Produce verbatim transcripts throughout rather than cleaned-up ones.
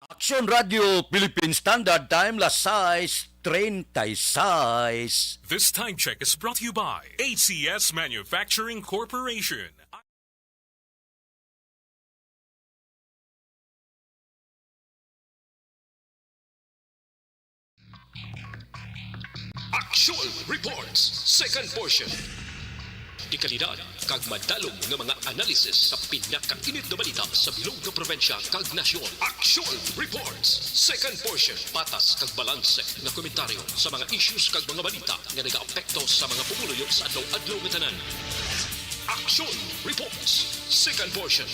Aksyon Radio Philippine Standard Time, las sais treinta y seis. This time check is brought to you by A C S Manufacturing Corporation. Action Reports, second portion. Dekalidad kag madalom nga mga analisis sa pinakainit nga balita sa bilog nga probinsya kag nasyon. Action Reports, second portion. Patas kag balanse nga komentaryo sa mga issues kag mga balita nga nagaapekto sa mga pumuluyo sa adlaw-adlaw nga tanan. Action Reports, second portion.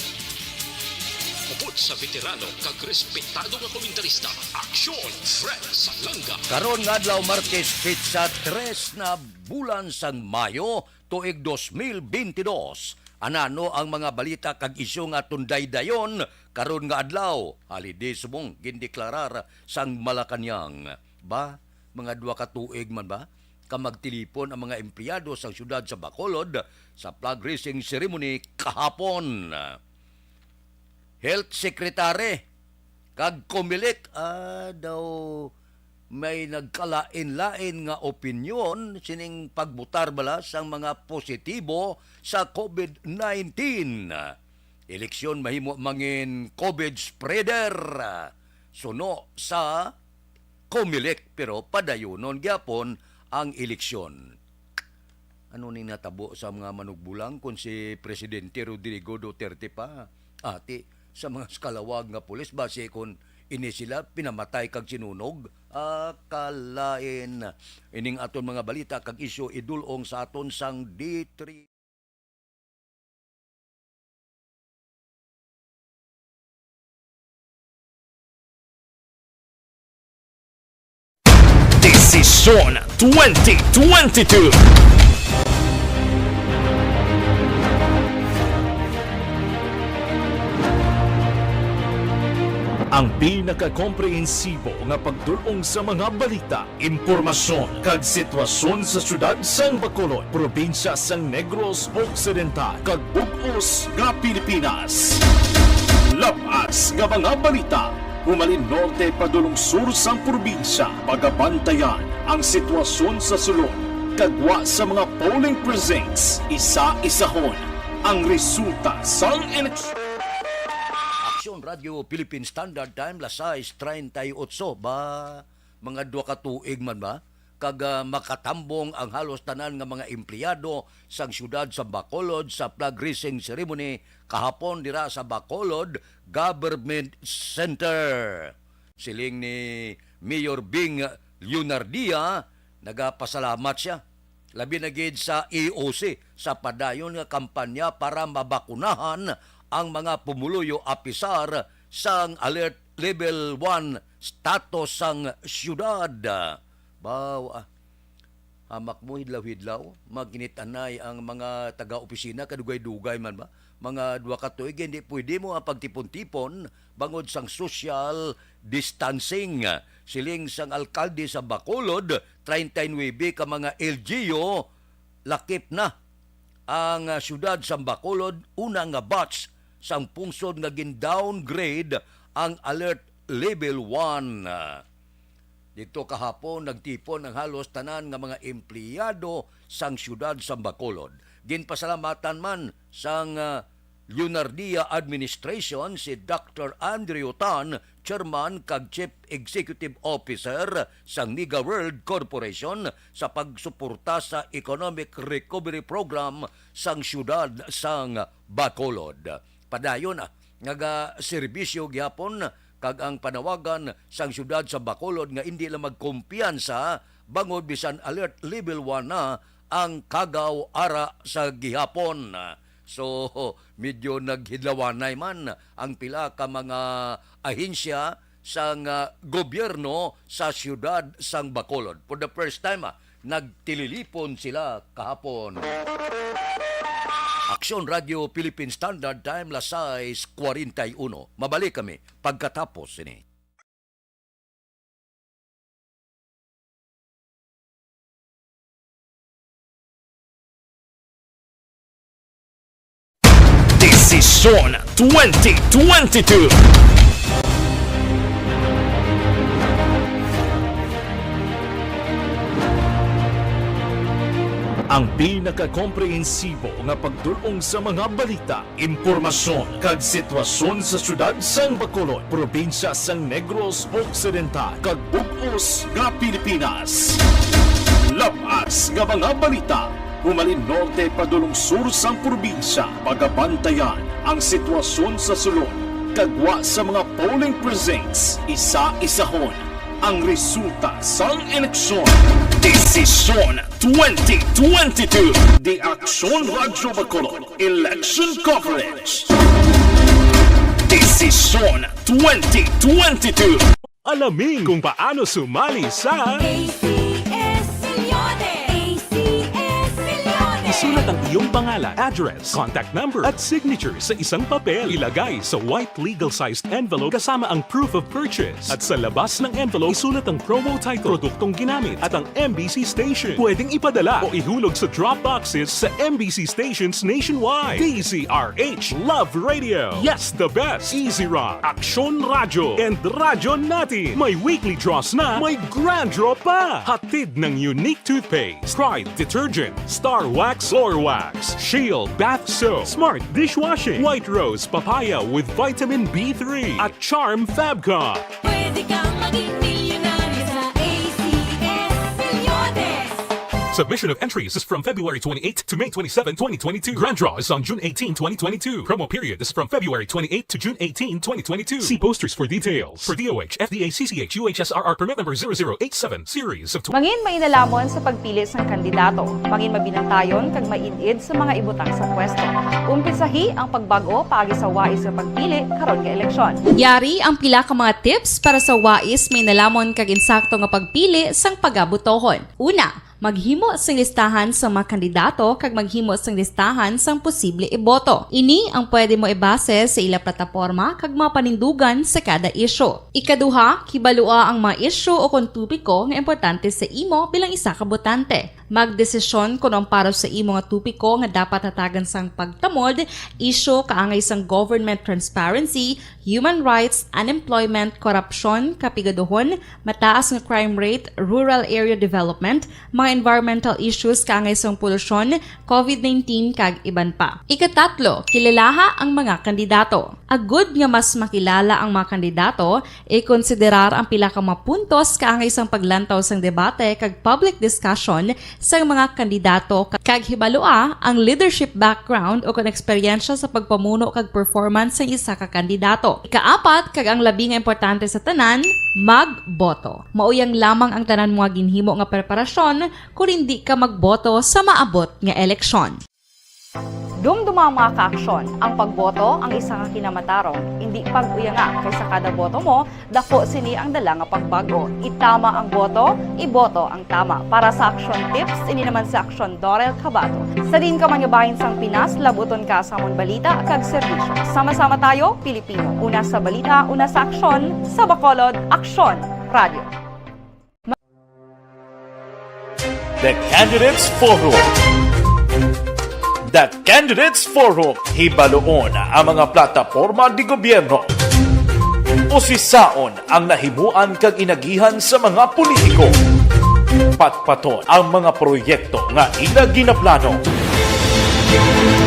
Upod sa veterano kag respetado nga komentarista, Aksyon Fred Salanga. Karon nga adlaw, Martes, petsa tres na bulan sang Mayo, tuig dos mil bentidós. Anano ang mga balita kag isyu nga aton daydayon karon nga adlaw? Holiday subong gindeklarar sang Malacañang. Ba, mga duha ka tuig man ba? Ka magtilipon ang mga empleyado sang siyudad sa Bacolod sa flag raising ceremony kahapon. Health Secretary kag Comelec, ah, daw may nagkalain-lain nga opinyon sining pagbutar bala sang mga positibo sa covid nineteen. Eleksyon mahimo mangin covid spreader, suno sa Comelec, pero padayunon gyapon ang eleksyon. Ano ning natabo sa mga manugbulang kon si Presidente Rodrigo Duterte pa ati sa mga eskalawag nga pulis, basi kon ini sila pinamatay kag sinunog? Ah, kalain. Ining aton mga balita kag isyu idul-ong sa aton sang D three. Desisyon twenty twenty-two. Ang pinakakomprehensibo nga pagdul-ong sa mga balita, impormasyon, kag sitwasyon sa siyudad sang Bacolod, probinsya sang Negros Occidental, kag bug-os nga Pilipinas. Labas nga mga balita, humalin norte padulong sur sang probinsya. Pagabantayan ang sitwasyon sa sulod, kag gwa sa mga polling precincts, isa-isahon ang resulta sang eleksyon. Aksyon Radio Philippine Standard Time, las sais treinta y ocho. Ba, mga duha ka tuig man ba? Kag, ah, makatambong ang halos tanan nga mga empleyado sang siyudad sa Bacolod sa flag raising ceremony kahapon dira sa Bacolod Government Center. Siling ni Mayor Bing Leonardia, nagapasalamat siya labi na gid sa E O C sa padayon nga kampanya para mabakunahan ang mga pumuluyo apisar sang Alert Level one status sang siyudad. Baw, ah, hamak mo, hidlaw-hidlaw, maginit-anay ang mga taga-opisina, kadugay-dugay man ba? Mga duha ka tuig, hindi pwede mo ang pagtipon-tipon bangod sang social distancing. Siling sang alkalde sa Bacolod, treinta y nuebe ka mga L G U, lakip na ang, ah, siyudad sang Bacolod, una nga batch sang pungsod nga gin-downgrade ang Alert Level one. Didto kahapon, nagtipon ang halos tanan nga mga empleyado sang siyudad sang Bacolod. Ginpasalamatan man sang, ah, Leonardia Administration si Doctor Andrew Tan, Chairman kag Chief Executive Officer sang Mega World Corporation, sa pagsuporta sa Economic Recovery Program sang siyudad sang Bacolod. Padayon, ah, nagaserbisyo gihapon, kag ang panawagan sang siyudad sa Bacolod nga indi lang magkumpiyansa bangod bisan Alert Level one na ang Cagao ara sa gihapon. So, medyo naghidlawanay man ang pila ka mga ahensya sang, ah, gobyerno sa siyudad sang Bacolod. For the first time, ah, nagtililipon sila kahapon. Aksyon Radio Philippine Standard Time, las sais cuarenta y uno. Mabalik kami pagkatapos sini. Desisyon twenty twenty-two. Ang pinakakomprehensibo nga pagdul-ong sa mga balita, impormasyon, kag sitwasyon sa siyudad sang Bacolod, probinsya sang Negros Occidental, kag bug-os nga Pilipinas. Labas nga mga balita, humalin norte padulong sur sang probinsya, pagabantayan ang sitwasyon sa sulod, kag gwa sa mga polling precincts, isa-isahon ang resulta sang eleksyon. Desisyon twenty twenty-two, The Aksyon Radyo Bacolod Election Coverage. Desisyon twenty twenty-two. Alamin kung paano sumali sa A C S Millones! A C S Millones! Isulat ang iyong pangalan, address, contact number, at signature sa isang papel. Ilagay sa white legal-sized envelope kasama ang proof of purchase. At sa labas ng envelope, isulat ang promo title, produktong ginamit, at ang M B C station. Pwedeng ipadala o ihulog sa drop boxes sa M B C stations nationwide. D Z R H Love Radio. Yes, the best. Easy Rock, Aksyon Radyo, and Radyo Natin. May weekly draws na, may grand draw pa. Hatid ng Unique Toothpaste, Pride Detergent, Star Wax, Floor Wax, Shield Bath Soap, Smart Dishwashing, White Rose Papaya with Vitamin B three, at Charm Fabcon. Pwede kang maging milyonaryo sa A C S Millones. Submission of entries is from February twenty-eighth to May twenty-seven, twenty twenty-two. Grand draw is on June eighteen, twenty twenty-two. Promo period is from February twenty-eighth to June eighteen, twenty twenty-two. See posters for details. For D O H, F D A, C C H, U H S R R permit number zero zero eight seven, series of tw- Mangin mainalhamon sa pagpili sang kandidato. Mangin mabinantayon kag maid-id sa mga ibutang sa pwesto. Umpisahi ang pagbag-o paagi sa wais nga pagpili karon nga eleksyon. Yari ang pila ka mga tips para sa wais, mainalhamon kag insakto nga pagpili sang pagabotohon. Una, maghimo sing listahan sa mga kandidato kag maghimo sing listahan sang posible iboto. Ini ang pwede mo ibase sa ila plataporma kag mga panindugan sa kada isyu. Ikaduha, hibalua ang mga isyu o kon topiko nga importante sa imo bilang isa ka botante. Magdesisyon kon ang para sa imo nga topiko nga dapat hatagan sang pagtamod, isyu kaangay sang government transparency, human rights, unemployment, korupsyon, kapigaduhon, mataas nga crime rate, rural area development, mga environmental issues kaangay sang polusyon, covid nineteen, kag iban pa. Ikatatlo, kilalaha ang mga kandidato. Agud nga mas makilala ang mga kandidato, ikonsiderar ang pila ka mga puntos kaangay sang paglantaw sang debate kag public discussion sang mga kandidato, kag hibalua ang leadership background o kon eksperyensya sa pagpamuno kag performance sang isa ka kandidato. Ikaapat, kag ang labi nga importante sa tanan, magboto. Mauyang lamang ang tanan mo nga ginhimo nga preparasyon kon indi ka magboto sa maabot nga eleksyon. Dumduma ang mga kaaksyon, ang pagboto ang isa ka kinamatarong, indi pag-uyanga, kay sa kada boto mo, daku sini ang dala nga pagbag-o. Itama ang boto, iboto ang tama. Para sa Aksyon Tips, ini naman si Aksyon Dorel Cabato. Sa diin ka man nga bahin sang Pinas, labuton ka sa amon balita kag serbisyo. Sama-sama tayo, Pilipino. Una sa balita, una sa aksyon, sa Bacolod, Aksyon Radio. The Candidates Forum. The Candidates Forum, hibaluon ang mga plataporma de gobyerno. Usisaon ang nahimuan kag inagihan sa mga politiko. Patpaton ang mga proyekto nga ila ginaplano.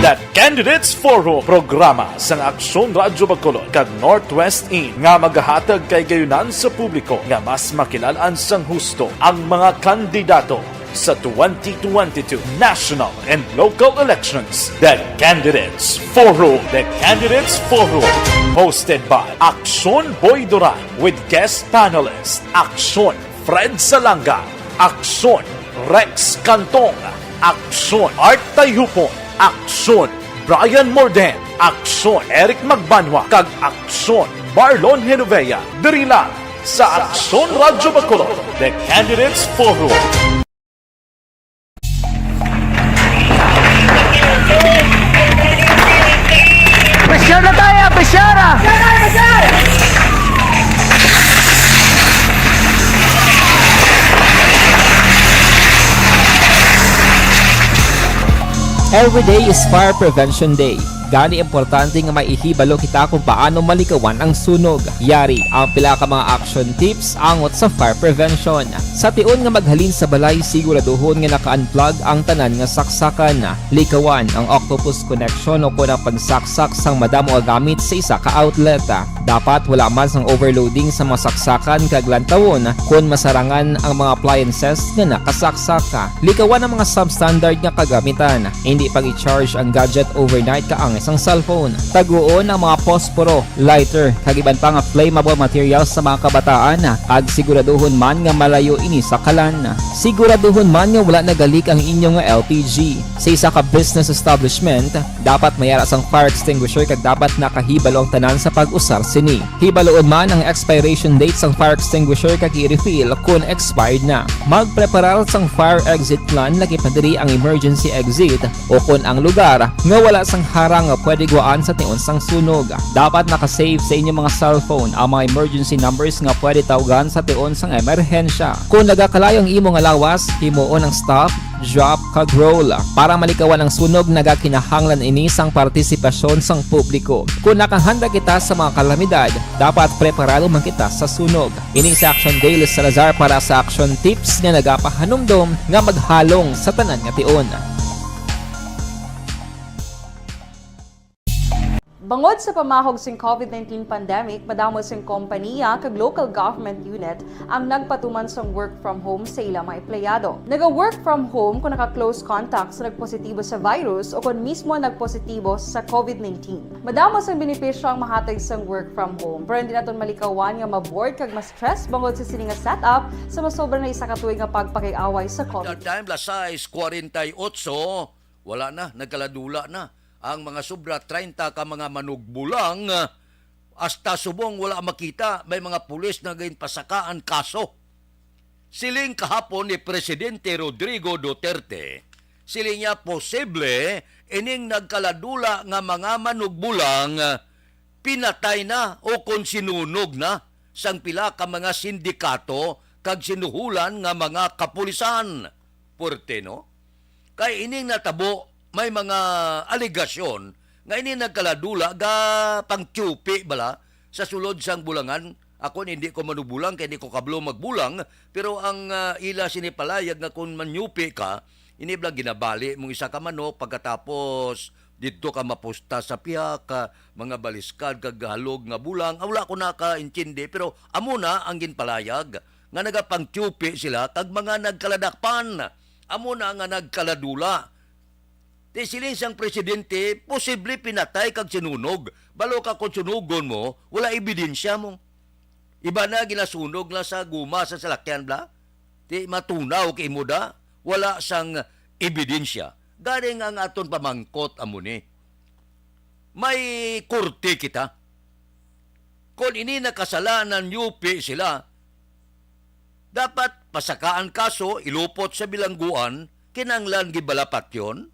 The Candidates Forum, programa sang Aksyon Radyo Bacolod kag Northwest In nga magahatag kahigayonan sa publiko nga mas makilal-an sang husto ang mga kandidato sa twenty twenty-two national and local elections. The Candidates Forum. The Candidates Forum, hosted by Aksyon Boy Duran with guest panelist Aksyon Fred Salanga, Aksyon Rex Cantong, Aksyon Art Tayhupon, Aksyon Brian Morden, Aksyon Eric Magbanwa, kag Aksyon Marlon Genovea, diri lang sa Aksyon Radyo Bacolod, The Candidates Forum. Pressure na tayo, pressure ah! Every day is Fire Prevention Day. Gani, importante nga may ihibalo kita kung paano malikawan ang sunog. Yari ang pila ka mga action tips angot sa fire prevention. Sa tion nga maghalin sa balay, siguraduhon nga naka-unplug ang tanan nga saksakan. Likawan ang octopus connection o kon ang pagsaksak sang madamo nga gamit sa isa ka outlet. Dapat wala man sang overloading sa mga saksakan kag lantawon kon masarangan ang mga appliances nga nakasaksak. Likawan ang mga substandard nga kagamitan. Hindi pag-i-charge ang gadget overnight kaangay sang cellphone. Taguon ang mga posporo, lighter, kag iban pa nga flammable materials sa mga kabataan, kag siguraduhon man nga malayo ini sa kalan. Siguraduhon man nga wala nagalik ang inyo nga L P G. Sa isa ka business establishment, dapat may ara sang fire extinguisher kag dapat nakahibalo ang tanan sa pag-usar sini. Hibaloon man ang expiration date sang fire extinguisher kag i-refill kon expired na. Magpreparar sang fire exit plan, lakip na diri ang emergency exit o kon ang lugar nga wala sang harang nga pwede guwaan sa tion sang sunog. Dapat naka-save sa inyong mga cellphone ang mga emergency numbers nga pwede tawgan sa tion sang emerhensya. Kon nagakalayo ang imo nga lawas, himuon ang stop, drop, kag roll. Para malikawan ang sunog, nagakinahanglan ini sang partisipasyon sang publiko. Kon nakahanda kita sa mga kalamidad, dapat preparado man kita sa sunog. Ini si Action Dale Salazar para sa Action Tips nga nagapahanumdom nga maghalong sa tanan nga tion. Bangod sa pamahog sing covid nineteen pandemic, madamo sing kompaniya kag local government unit ang nagpatuman sang work from home sa ila mga empleyado. Naga-work from home kung naka-close contact sa nagpositibo sa virus o kon mismo nagpositibo sa covid nineteen. Madamo sang benepisyo ang mahatag sang work from home, pero hindi naton malikawan nga ma-bored kag ma-stress bangod sa sini nga setup sa masobra na isa ka tuig nga pagpakig-away sa covid. That time, las sais kuwarenta y otso, wala na, nagkaladula na ang mga sobra treinta ka mga manugbulang, hasta subong wala makita, may mga pulis nga ginpasakaan kaso. Siling kahapon ni Presidente Rodrigo Duterte, siling niya posible ining nagkaladula nga mga manugbulang pinatay na o kon sinunog na sang pila ka mga sindikato kag sinuhulan nga mga kapulisan. Puwerte, no? Kay ining natabo, may mga alegasyon nga ini nagkaladula ga pangtiyupi bala sa sulod sang bulangan. Ako, hindi ko manubulang kay hindi ko kablo magbulang, pero ang, ah, ila sini palayag nga kung manyupi ka, ini bala ginabali mong isa ka manok, pagkatapos didto ka mapusta sa pihak, ah, mga baliskad kag halog nga bulang. Ah, wala ko nakaintindi, pero amo na ang ginpalayag nga nagapangtiyupi sila kag mga nagkaladakpan. Amo na nga nagkaladula. Ti siling sang presidente, posible pinatay kag sinunog. Balo ka kung sunugon mo, wala ebidensya mo. Iba na ginasunog lang sa guma sa salakyan bala. Ti matunaw kay imo da, wala sang ebidensya. Gani nga ang aton pamangkot amo ni, may korte kita. Kon ini nakasala, nanyupi sila, dapat pasakaan kaso, ilupot sa bilangguan, kinahanglan gid bala patyon?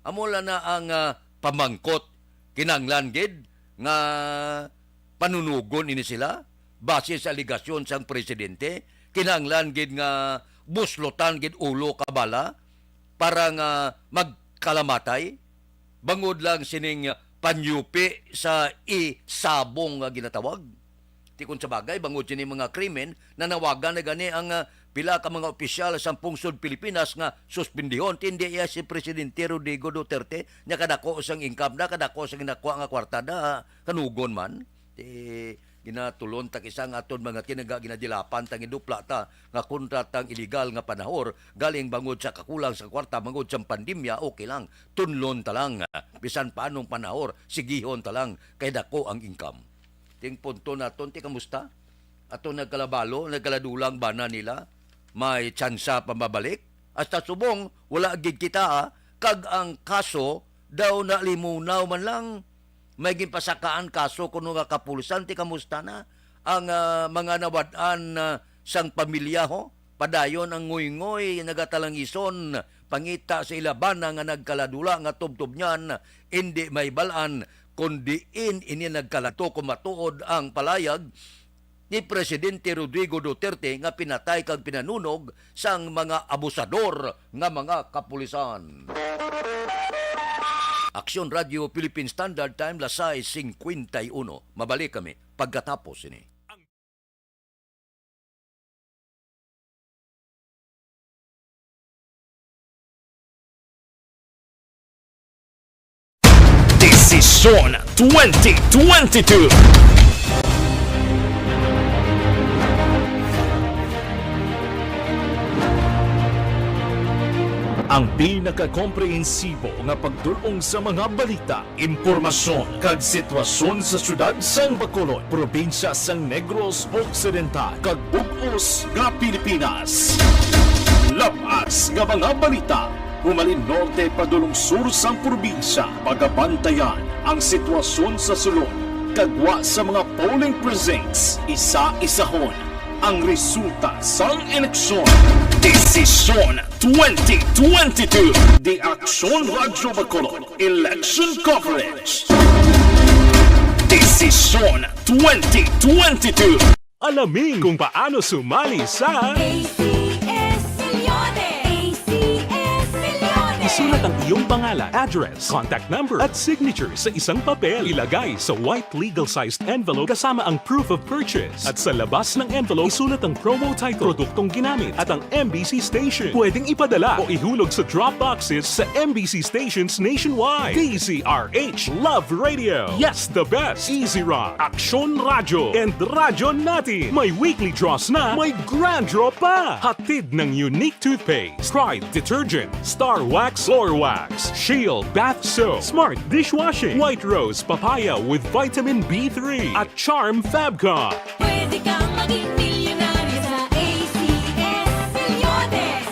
Amo lang na ang, ah, pamangkot. Kinahanglan gid nga panunugon ini sila base sa alegasyon sang presidente. Kinahanglan gid nga buslotan gid ulo ka bala para nga magkalamatay bangod lang sining panyupi sa isabong nga ginatawag. Ti kon sa bagay, bangod sini mga krimen, nanawagan na gani ang, ah, pila ka mga opisyal sa pungsod Pilipinas nga suspendihon. Ti hindi iya si Presidente Rodrigo Duterte, niya kadako sang income na, kadako sang ginakuha nga kwarta na, kanugon man. Ti ginatulon ta kisa nga aton mga kinaga ginadilapan ta, gidupla ta nga kontra tang iligal nga panahor, galing bangod sa kakulang sa kwarta, bangod sa pandemya, okay lang. Tunlon ta lang. Bisan pa anong panahor, sigihon ta lang kay dako ang income. Ting punto naton, ti kamusta? Ato nagkalabalo, nagkaladulang bana nila, may tsansa pa mabalik? Hasta subong, wala gid kita, ah. Kag ang kaso daw nalimunaw man lang. May ginpasakaan kaso kuno nga kapulisan, ti kamusta na? Ang, ah, mga nawad-an, ah, sang pamilya, ho? Padayon ang ngoy-ngoy, nagatalangison, pangita sa ila bana nga nagkaladula nga tubtob niyan, indi may bal-an, kon diin ini nagkalato kung matuod ang palayag ni Presidente Rodrigo Duterte nga pinatay kag pinanunog sang mga abusador nga mga kapulisan. Aksyon Radio Philippine Standard Time, las sais cincuenta y uno. Mabalik kami pagkatapos sini. Desisyon twenty twenty-two. Ang pinakakomprehensibo nga pagdul-ong sa mga balita, impormasyon, kag sitwasyon sa siyudad sang Bacolod, probinsya sang Negros Occidental, kag bug-os nga Pilipinas. Lab-as nga mga balita, humalin norte padulong sur sang probinsya, pagabantayan ang sitwasyon sa sulod kag gwa sa mga polling precincts, isa-isahon ang resulta sang eleksyon. Desisyon twenty twenty-two. The Aksyon Radyo Bacolod Election Coverage. Desisyon twenty twenty-two. Alamin kung paano sumali sa A C S Millones. A C S Millones. Isulat ang iyong pangalan, address, contact number, at signature sa isang papel. Ilagay sa white legal-sized envelope kasama ang proof of purchase. At sa labas ng envelope, isulat ang promo title, produktong ginamit, at ang M B C station. Pwedeng ipadala o ihulog sa drop boxes sa M B C stations nationwide. D Z R H, Love Radio. Yes, the best. Easy Rock, Aksyon Radyo, and Radyo Natin. May weekly draws na, may grand draw pa. Hatid ng Unique Toothpaste, Pride Detergent, Star Wax Floor Wax, Shield Bath Soap, Smart Dishwashing, White Rose Papaya with Vitamin B three, at Charm Fabcon. Pwede kang maging milyonaryo sa A C S Millones.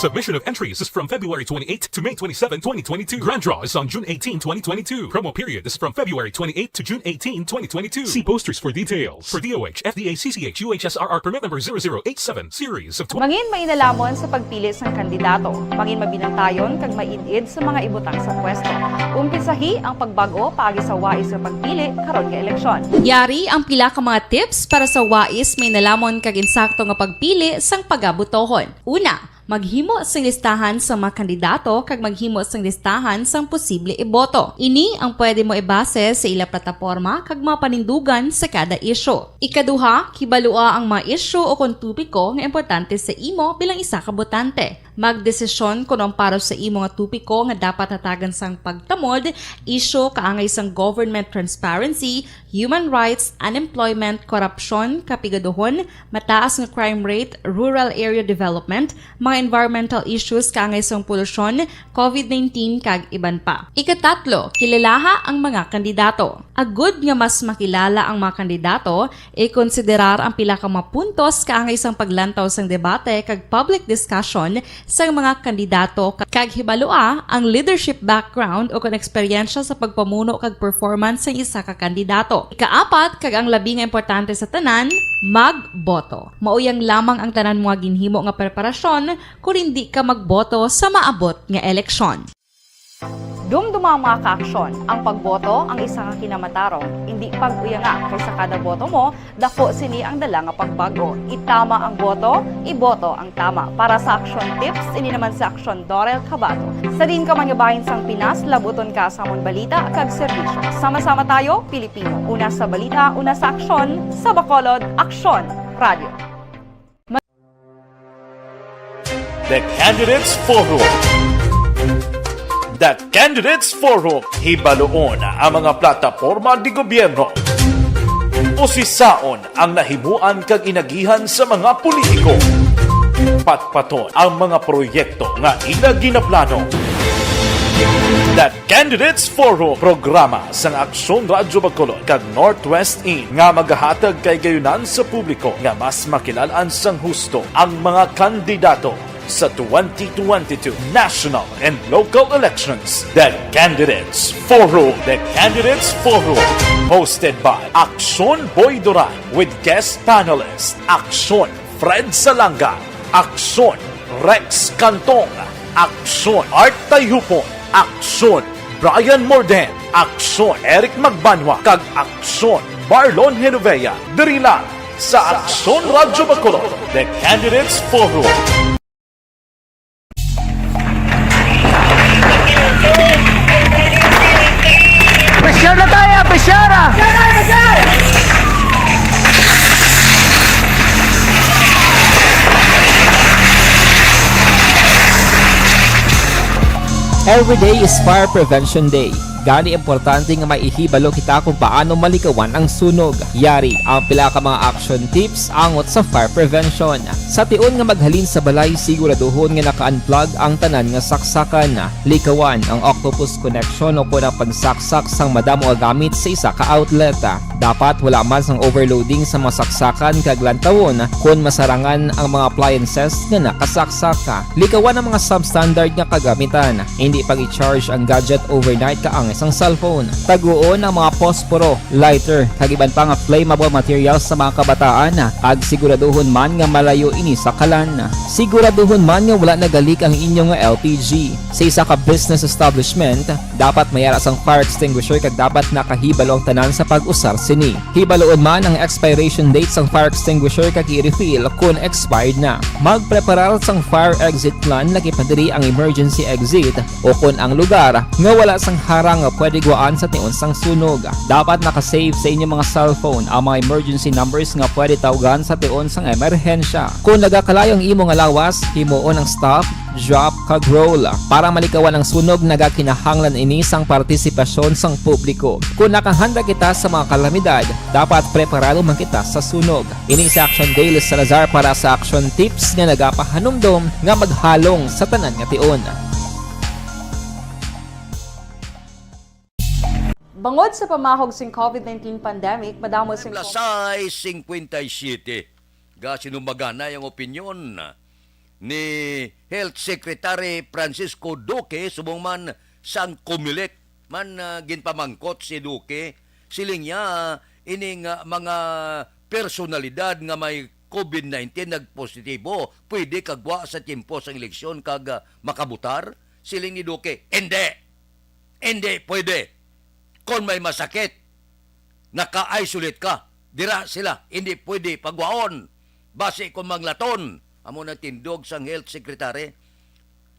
Submission of entries is from February twenty-eight to May twenty-seven, twenty twenty-two. Grand draw is on June eighteen, twenty twenty-two. Promo period is from February twenty-eight to June eighteen, twenty twenty-two. See posters for details. For D O H, F D A, C C H, U H S R R permit number zero zero eight seven, series of twenty. Mangin mainalhamon sa pagpili sang kandidato. Mangin mabinantayon kag maid-id sa mga ibutang sa pwesto. Umpisahi ang pagbag-o paagi sa wais nga pagpili karon nga eleksyon. Yari ang pila ka mga tips para sa wais, mainalamon kag insakto nga pagpili sang pagabotohon. Una, maghimo sing listahan sang mga kandidato kag maghimo sing listahan sang posible iboto. Ini ang pwede mo ibase sa ila plataporma kag mga panindugan sa kada isyu. Ikaduha, kibalua ang mga isyu o kon topiko nga importante sa imo bilang isa ka botante. Magdesisyon kon ang para sa imo nga topiko nga dapat hatagan sang pagtamod, isyu kaangay sang government transparency, human rights, unemployment, korupsyon, kapigaduhon, mataas nga crime rate, rural area development, mga environmental issues kaangay sang polusyon, covid nineteen, kag iban pa. Ikatatlo, kilalaha ang mga kandidato. Agud nga mas makilala ang mga kandidato, ikonsiderar ang pila ka mga puntos kaangay sang paglantaw sang debate kag public discussion sang mga kandidato, ka-, kag hibalua ang leadership background o kon eksperyensya sa pagpamuno kag performance sang isa ka kandidato. Ikaapat, kag ang labi nga importante sa tanan, magboto. Mauyang lamang ang tanan mo nga ginhimo nga preparasyon kon indi ka magboto sa maabot nga eleksyon. Dumduma, mga ka-aksyon, ang pagboto ang isa ka kinamatarong. Indi pag-uyanga, kay sa kada boto mo, daku sini ang dala nga pagbag-o. Itama ang boto, iboto ang tama. Para sa Aksyon Tips, ini naman si Aksyon Dorel Cabato. Sa diin ka man nga bahin sang Pinas, labuton ka sa amon balita kag serbisyo. Sama-sama tayo, Pilipino. Una sa balita, una sa aksyon, sa Bacolod, Aksyon Radio. The Candidates Forum. The Candidates Forum, hibaluon ang mga plataporma de gobyerno. Usisaon ang nahimuan kag inagihan sa mga politiko. Patpaton ang mga proyekto nga ila ginaplano. The Candidates Forum, programa sang Aksyon Radyo Bacolod kag Northwest In nga magahatag kay gayunan sa publiko nga mas makilal-an sang husto ang mga kandidato sa twenty twenty-two national and local elections. The Candidates Forum. The Candidates Forum, hosted by Aksyon Boy Duran with guest panelist Aksyon Fred Salanga, Aksyon Rex Cantong, Aksyon Art Tayhupon, Aksyon Brian Morden, Aksyon Eric Magbanwa, kag Aksyon Marlon Genovea, diri lang sa Aksyon Radyo Bacolod, The Candidates Forum. Every day is Fire Prevention Day. Gani, importante nga may ihibalo kita kung paano malikawan ang sunog. Yari ang pila ka mga action tips angot sa fire prevention. Sa tion nga maghalin sa balay, siguraduhon nga naka-unplug ang tanan nga saksakan. Likawan ang octopus connection o kon ang pagsaksak sang madamo nga gamit sa isa ka outlet. Dapat wala man sang overloading sa mga saksakan kag lantawon kon masarangan ang mga appliances nga nakasaksak. Likawan ang mga substandard nga kagamitan. Hindi pag-i-charge ang gadget overnight kaangay sang cellphone. Taguon ang mga posporo, lighter, kag iban pa nga flammable materials sa mga kabataan, kag siguraduhon man nga malayo ini sa kalan. Siguraduhon man nga wala nagalik ang inyo nga L P G. Sa isa ka business establishment, dapat may ara sang fire extinguisher kag dapat nakahibalo ang tanan sa pag-usar sini. Hibaloon man ang expiration date sang fire extinguisher kag i-refill kon expired na. Magpreparar sang fire exit plan, laki pa diri ang emergency exit o kon ang lugar nga wala sang harang nga pwede gwaan sa tion sang sunog. Dapat naka-save sa inyo mga cellphone ang mga emergency numbers nga pwede tawgan sa tion sang emerhensya. Kon nagakalayo ang imo nga lawas, himuon ang stop, drop, kag roll. Para malikawan ang sunog, nagakinahanglan ini sang partisipasyon sang publiko. Kon nakahanda kita sa mga kalamidad, dapat preparado man kita sa sunog. Ini si Action Daily Salazar para sa Action Tips nga nagapahanumdom nga maghalong sa tanan nga tion. Bangod sa pamahog sing covid nineteen pandemic, madamo sing Lasay cincuenta y siete. Ga sinumbaganay ang opinyon ni Health Secretary Francisco Duque subong man sang Comelec man, ah, ginpamangkot si Duque. Siling niya, ining, ah, mga personalidad nga may covid nineteen nagpositibo, pwede kagwa sa tiyempo sang eleksyon kag, ah, makabutar? Siling ni Duque, "Indi! Indi pwede! Kon may masakit, naka-isolate ka. Dira sila, indi pwede pagwaon. Basi kon manglaton," amo na tindog sang health secretary.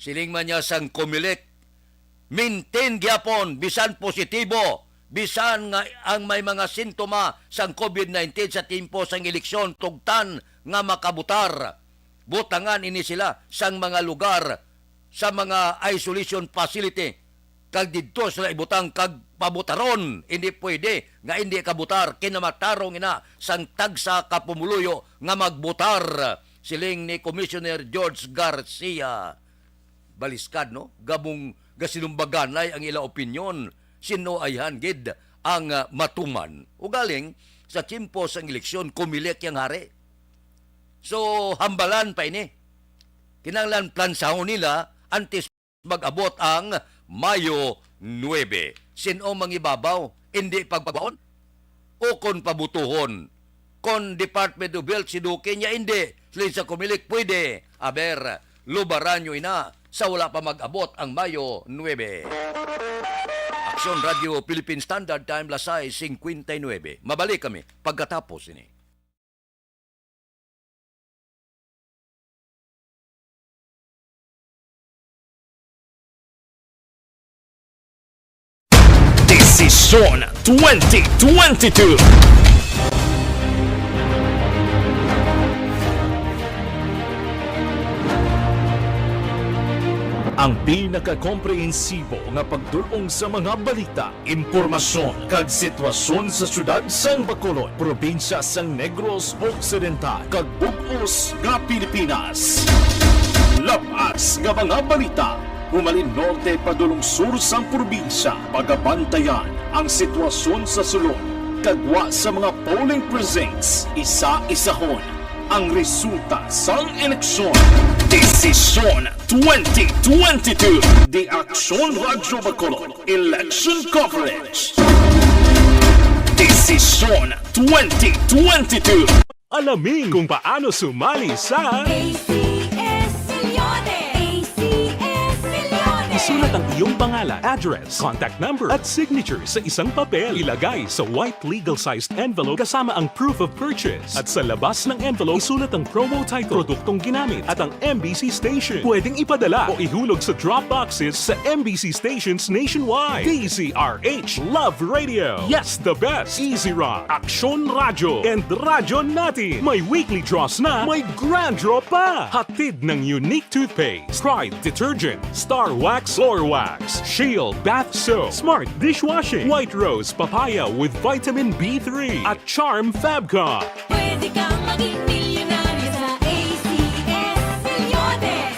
Siling man niya sang Comelec, "Maintain gyapon, bisan positibo, bisan nga ang may mga sintoma sang covid nineteen sa timpo sang eleksyon, tugtan nga makabutar. Butangan ini sila sang mga lugar, sa mga isolation facility, kag didto sila ibutang kag pabutaron. Hindi pwede nga hindi kabutar. Kinamatarong ina sang tagsa ka pumuluyo nga magbutar," siling ni Commissioner George Garcia. Baliskad, no? Gamong gasinumbaganay ang ila opinyon. Sin-o ayhan gid ang, ah, matuman? Ugaling, sa tiyempo sang eleksyon, Comelec yang hari. So, hambalan pa ini. Kinahanglan plansahon nila antes mag-abot ang Mayo nuebe. Sin-o mangibabaw, indi pagbaon? O kon pabutuhon? Kon Department of Health si Duque niya, indi. Siling sa Comelec, pwede. Aber, lubaran nyo ina sa wala pa mag-abot ang Mayo nuebe. Aksyon Radio Philippine Standard Time, lasay cincuenta y nueve. Mabalik kami pagkatapos ini. Desisyon twenty twenty-two. Ang pinakakomprehensibo nga pagdul-ong sa mga balita, impormasyon, kag sitwasyon sa siyudad sang Bacolod, probinsya sang Negros Occidental, kag bug-os nga Pilipinas. Lab-as nga mga balita, humalin norte padulong sur sang probinsya. Pagabantayan ang sitwasyon sa sulod, kag gwa sa mga polling precincts, isa-isahon ang resulta sang eleksyon. Desisyon twenty twenty-two. The Aksyon Radyo Bacolod Election Coverage. Desisyon twenty twenty-two. Alamin kung paano sumali sa A C S Millones! A C S Millones! Isulat ang iyong pangalan, address, contact number, at signature sa isang papel. Ilagay sa white legal-sized envelope kasama ang proof of purchase. At sa labas ng envelope, isulat ang promo title, produktong ginamit, at ang M B C station. Pwedeng ipadala o ihulog sa drop boxes sa M B C stations nationwide. D Z R H Love Radio. Yes, the best. Easy Run, Aksyon Radyo, and Radyo Natin. May weekly draws na, may grand draw pa. Hatid ng Unique Toothpaste, Pride Detergent, Star Wax Floor wax, Shield bath soap, Smart dishwashing, White Rose papaya with vitamin B three, at Charm Fab Cup. Pwede kang maging milyonaryo sa A C S Reloaded.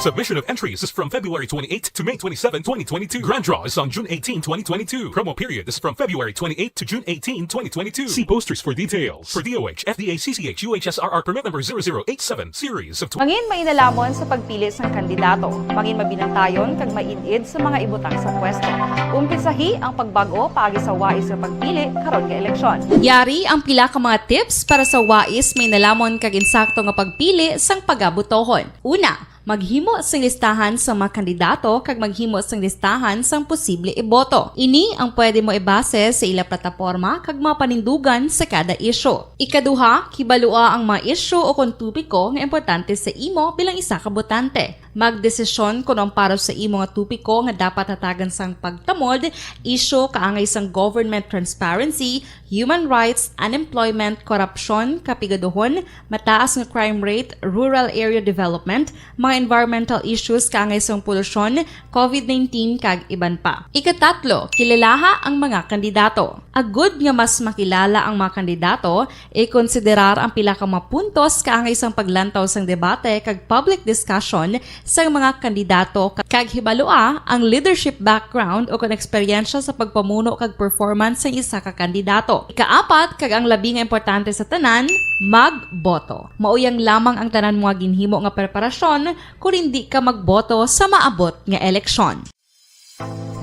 Submission of entries is from February twenty-eight to May twenty-seven, twenty twenty-two. Grand draw is on June eighteen, twenty twenty-two. Promo period is from February twenty-eight to June eighteen, twenty twenty-two. See posters for details. For D O H, F D A, C C H, U H S R R permit number zero zero eight seven, series of tw- Mangin mainalamon sa pagpili sang kandidato. Mangin mabinantayon kag maid-id sa mga ibutang sa pwesto. Umpisahi ang pagbag-o paagi sa wais nga pagpili karon nga eleksyon. Yari ang pila ka mga tips para sa wais mainalamon kag insakto nga pagpili sang pagabotohon. Una, maghimo sing listahan sa mga kandidato kag maghimo sing listahan sang posible iboto. Ini ang pwede mo ibase sa ila plataporma kag mga panindugan sa kada isyu. Ikaduha, hibalua ang mga isyu o kon topiko nga importante sa imo bilang isa ka botante. Magdesisyon kon ang para sa imo nga topiko nga dapat hatagan sang pagtamod, isyu kaangay sang government transparency, human rights, unemployment, korupsyon, kapigaduhon, mataas nga crime rate, rural area development, mga environmental issues kaangay sang polusyon, covid nineteen, kag iban pa. Ikatatlo, kilalaha ang mga kandidato. Agud nga mas makilala ang mga kandidato, ikonsiderar ang pila ka mga puntos kaangay sang paglantaw sang debate kag public discussion sang mga kandidato, kag hibalua ang leadership background o kon eksperyensya sa pagpamuno kag performance sang isa ka kandidato. Ikaapat, kag ang labi nga importante sa tanan, magboto. Mauyang lamang ang tanan mo nga ginhimo nga preparasyon kon indi ka magboto sa maabot nga eleksyon.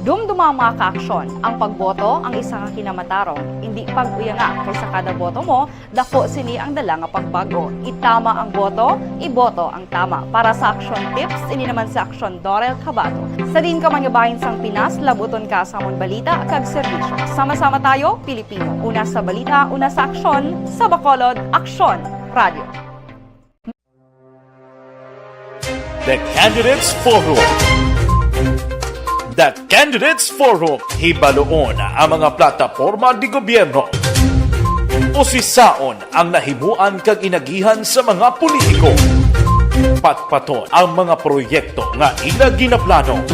Dumduma ang mga kaaksyon. Ang pagboto ang isa ka kinamatarong, indi pag-uyanga, kay sa kada boto mo, dako sini ang dala nga pagbag-o. Itama ang boto, iboto ang tama. Para sa Aksyon Tips, ini naman si Aksyon Dorel Cabato. Sa diin ka man nga bahin sang Pinas, labuton ka sa amon balita kag serbisyo. Sama-sama tayo, Pilipino. Una sa balita, una sa aksyon, sa Bacolod, Aksyon Radio. The Candidates Forum. The Candidates Forum. Hibaluon ang mga plataporma di gobyerno. Usisaon ang nahimuan kag inagihan sa mga politiko. Patpaton ang mga proyekto nga ila ginaplano.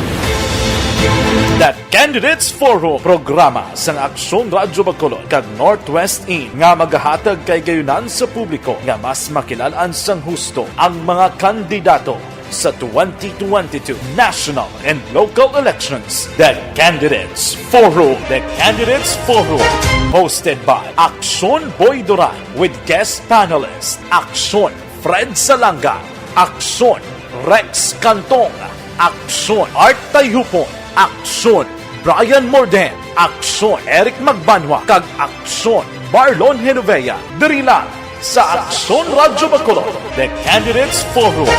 The Candidates Forum, programa sang Aksyon Radyo Bacolod kag Northwest In nga magahatag kay gayunan sa publiko nga mas makilalan sang husto ang mga kandidato sa twenty twenty-two national and local elections. The Candidates Forum. The Candidates Forum, hosted by Aksyon Boy Duran with guest panelist Aksyon Fred Salanga, Aksyon Rex Cantong, Aksyon Art Tayhupon, Aksyon Brian Morden, Aksyon Eric Magbanwa, kag Aksyon Marlon Genovea. Diri lang sa Aksyon Radyo Bacolod, The Candidates Forum.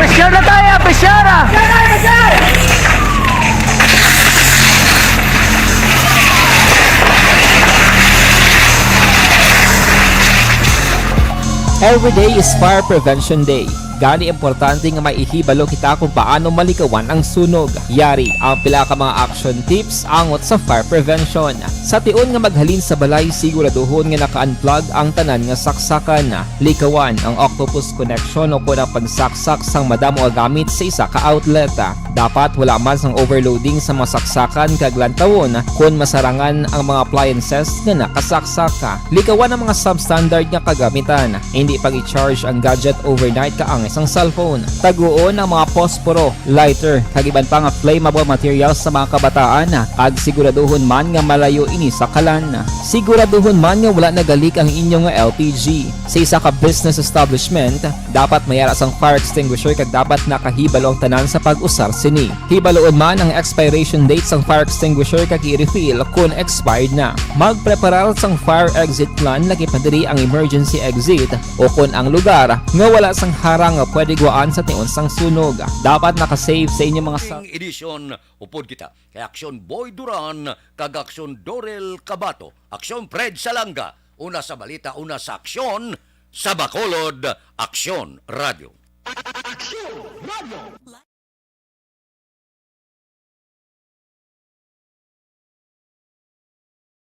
Presyar na tayo, presyar! Every day is Fire Prevention Day. Gani, importante nga may ihibalo kita kung paano malikawan ang sunog. Yari ang pila ka mga action tips angot sa fire prevention. Sa tion nga maghalin sa balay, siguraduhon nga naka-unplug ang tanan nga saksakan. Likawan ang octopus connection o kon ang pagsaksak sang madamo nga gamit sa isa ka outlet. Dapat wala man sang overloading sa mga saksakan kag lantawon kon masarangan ang mga appliances nga nakasaksak. Likawan ang mga substandard nga kagamitan. Indi pag-i-charge ang gadget overnight kaangay sang cellphone. Taguon ang mga posporo, lighter, kag iban pa nga flammable materials sa mga kabataan, kag siguraduhon man nga malayo ini sa kalan. Siguraduhon man nga wala nagalik ang inyo nga L P G. Sa isa ka business establishment, dapat may ara sang fire extinguisher kag dapat nakahibalo ang tanan sa pag-usar sini. Hibaluon man ang expiration date sang fire extinguisher kag i-refill kon expired na. Magpreparar sang fire exit plan, lakip na diri ang emergency exit o kon ang lugar nga wala sang harang nga pwede guwaan sa tion sang sunog. Dapat naka-save sa inyong mga sa- King Edition, upod kita kay Aksyon Boy Duran kag Aksyon Dorel Cabato, Aksyon Fred Salanga, una sa balita, una sa aksyon, sa Bacolod, Aksyon Radio. Aksyon Radio.